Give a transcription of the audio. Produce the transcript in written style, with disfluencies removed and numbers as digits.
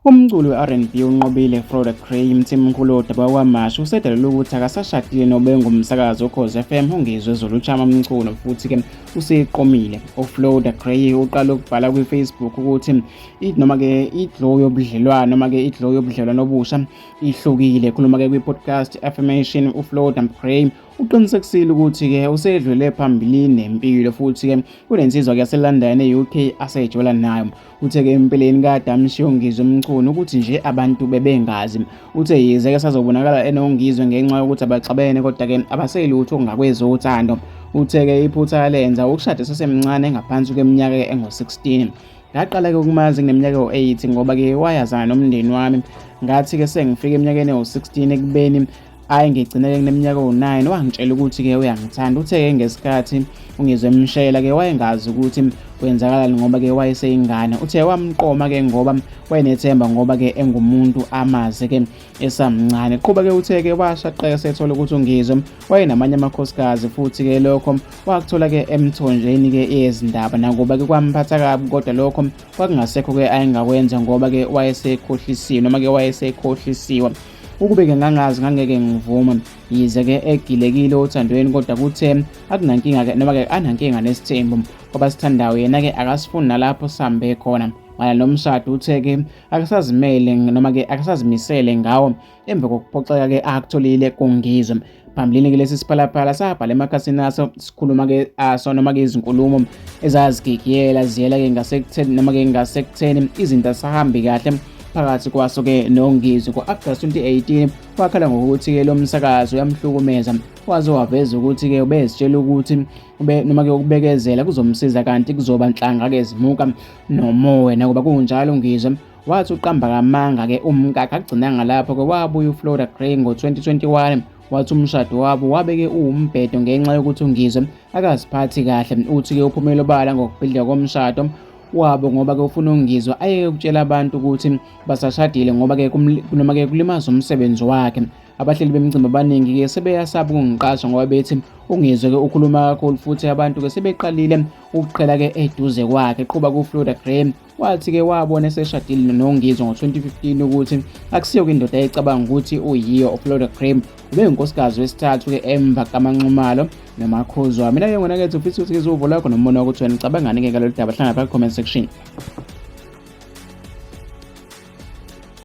Umculi we-R&B uNqobile Froda Gray Mthimkhulu odabuka KwaMashu usedalule ukuthi akasashadile nobengumsakazi woKhozi FM uNgizwe Zulu Chama Mchunu futhi-ke useqomile. UFloda Gray uqale ukubhala kwi-Facebook ukuthi noma-ke i-glow yobudlelwano noma-ke i-glow yobudlelwano obusha ihlukile. Ekhuluma-ke kwi-podcast Affirmation uFloda Gray uqinisekisile ukuthi-ke usedlule phambilini nempilo futhi-ke kunensizwa-ke yaseLondon e-UK asejola nayo. Uthe-ke empeleni kade amshiya uNgizwe Mchunu ukuthi nje abantu bebengazi. Uthe yize-ke sazobonakala enoNgizwe ngenxa yokuthi abaxabene kodwa-ke abaselutho ngakwezothando. Uthe-ke iphutha alenza ukushada esesemncane ngaphansi kweminyaka engu-16. Ngaqala-ke ukumazi ngineminyaka ewu-8 ngoba-ke wayazana nomndeni wami. Ngathi-ke sengifike eminyakeni ewu-16 ekubeni Hhayi ngigcine-ke ngineminyaka ewu-9 wangitshela ukuthi-ke uyangithanda. Uthe-ke ngesikhathi uNgizwe emshela-ke wayengazi ukuthi kwenzakalani ngoba-ke wayeseyingane. Uthe wamqoma-ke ngoba wayenethemba ngoba-ke engumuntu amazi-ke esamncane. Qhuba-ke uthe-ke washaqeka sethola ukuthi uNgizwe wayenamanye amakhosikazi futhi-ke lokho wakuthola-ke emthonjeni-ke yezindaba nakuba-ke kwamphatha kabi kodwa lokho kwakungasekho-ke ayengakwenza ngoba-ke wayesekhohlisiwe noma-ke wayesekhohlisiwe. Ukube-ke ngangazi ngangeke ngivume. Yize-ke egilekile othandweni kodwa kuthe akunankinga-ke noma-ke anankinga nesithembu kwabasithandayo yena-ke akasifuni nalapho sihambe khona. Mayelana nomshado uthe-ke akasazimele noma-ke akasazimisele ngawo emva kokuphoxeka-ke akutholile kuNgizwe. Phambilini-ke lesi siphalaphala sabhala emakhasini aso sikhuluma-ke aso noma-ke izinkulumo ezazigigiyela ziyela-ke ngasekutheni noma-ke ngasekutheni izinto asahambi kahle phakathi kwaso-ke noNgizwe. Ngo-Agasti 2018 wakhala ngokuthi-ke lo msakazi uyamhlukumeza waze waveza ukuthi-ke ubezitshela ukuthi noma-ke ukubekezela kuzomsiza kanti kuzoba nhlanga-ke zimuka nomoya. Nakuba kunjalo uNgizwe Wathi uqamba kamanga-ke umkakhe akugcinanga lapho-ke wabuya uFlora Gray ngo-2021 wathi umshado wabo wabe-ke uwumbhedo ngenxa yokuthi uNgizwe akaziphathi kahle. Uthi-ke uphumele obala ngokubhidlika komshado wabo ngoba-ke ufuna uNgizwe ayeke ukutshela abantu ukuthi basashadile ngoba-ke noma-ke kulimaza umsebenzi wakhe. Abahleli bemicimbi abaningi-ke sebeyasaba ukungiqasha ngoba bethi uNgizwe-ke ukhuluma kakhulu futhi abantu-ke sebeqalile ukuqhela-ke eduze kwakhe. Qhuba kuFlora Gray Wathi-ke wabona eseshadile noNgizwe ngo-2015 ukuthi akusiyo-ke indoda ayecabanga ukuthi uyiyo uFlorida Cream ubengunkosikazi wesithathu-ke emva kaMaNxumalo noMakhuzwa. Mina-ke ngona-ke ufisa ukuthi ngizwe uvo lwakho nombono wakho ukuthi wena ucabangani-ke ngalolu daba. Hlangana phakathi comment section.